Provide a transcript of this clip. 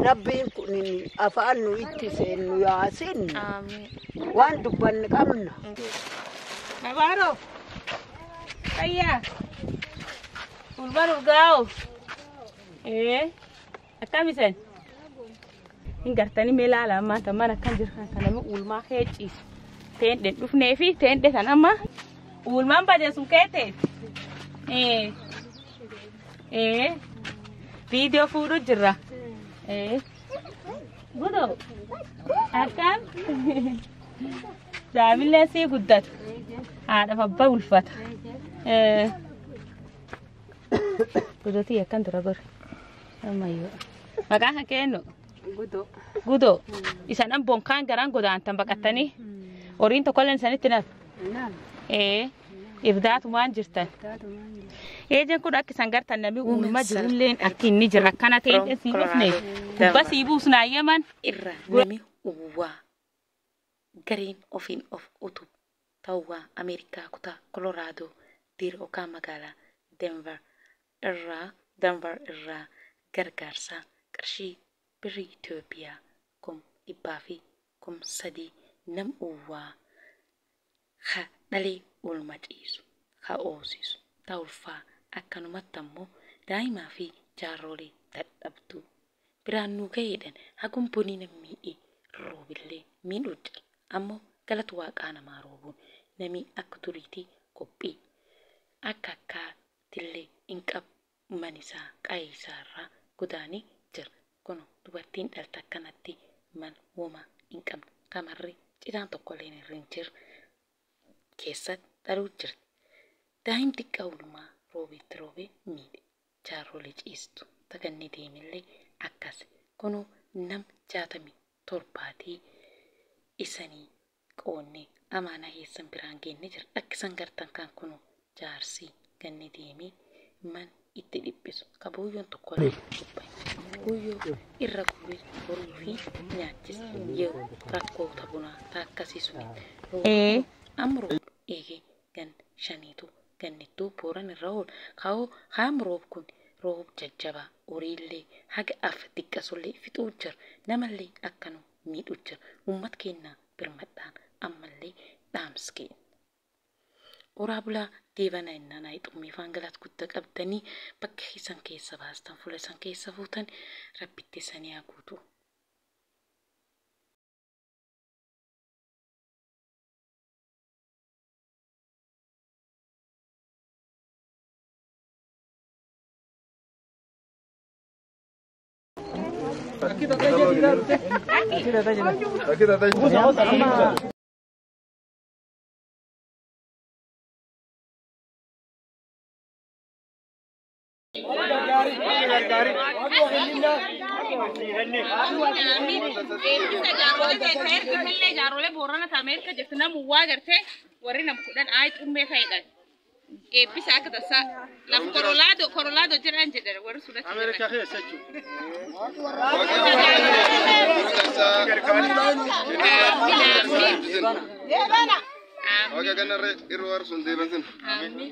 Rabbiin kun afaan nu itti seennu yaasin waan dubbanne qabna. Nabaaro. Fayyaa. Ulmaan urgaa'u. Akkam isin? Hin gartanii mee ilaala ammaa tan mana akkam jiru kan namni ulmaa kee ciisu. Teendhe dhufnee fi teendhe tan amma ulmaan badee sun kee ta'e. Viidiyoo fuudhu jirra. Gudoo. Akkam? Daamillee sii guddatu. Haadhaaf abbaa ulfata. Gudotii akkan dura gore. Ammayyoo. Maqaan kan kennu? Gudoo. Gudoo. Isan an bonkaan garaan godaantan baqattanii horiin tokkolleen isanitti naf. Irdaatumaan jirtan. Eejen kun akka isan gartan namni uumama jirulleen akka inni jira akkana ta'e sii dhufne. Gubba sii buusnaa yeman. Irra nami uwwaa gareen ofiin of utubu ta'uwaa Ameerikaa kutaa Koloraadoo diira yookaan magaalaa Denver irraa gargaarsa qarshii birrii Itoophiyaa 503,000 nam uwwaa ha dhalee oolma ciisu ha oosisu ta'ulfaa akkanumatti ammoo daa'imaa fi jaarrolee dadhabduu biraan nuu ga'eedhaan hagum bonii nam miidhee roobillee miidhuu jira ammoo galata waaqaa namaa roobuun namii akka duriitii qophii akka akkaatillee hin qabu manisaa qa'iisaarraa godaanee jira. Kun dubartiin dhalte akkanatti man womaa hin qabne kamarree citaan tokkollee irra hin jirre keessatti dhaluu jirti. Daa'imti xiqqaa roobeetti roobee miidhe. Jaarrolee ciistu taganni deemillee akkas. Kunoo nam 67 isanii qoonnee amaanaa keessan biraan geenne jira. Akka isan gartan kan kunoo jaarsii ganni deemee man itti dhiphisu. Kabuuyyoon tokkollee guyyoo irra guuree horuu fi nyaachisa. Yeroo rakkoota bunaa taakkasii suni. Amma roob eegee gan shaniitu gannittuu booran irra oola. Kaa'oo haam roob kun roob jajjabaa horiillee haga af xiqqasullee fixuu jira. Namallee akkanuma miidhuu jira. Uummata keenyaa birmadhaan ammallee dhaamskee. Horaa bulaa deebana innaan hayxummii afaan galaat guddaa qabdanii bakka isan keessa baastan fuula isan keessa fuutan rabbitti isanii haa guutu. Jaarrolee Boorana Ameerika jirtu nama waa gartee warri nama kudhan ayi xummee fayyadhan. Eebbisa akka tasaa lafa Koloraadoo jedhan jedhan warri sun achi Ameerikaa keessa jechuudha. Waaqa kanarra irra warra sun deeban sun. Amiin.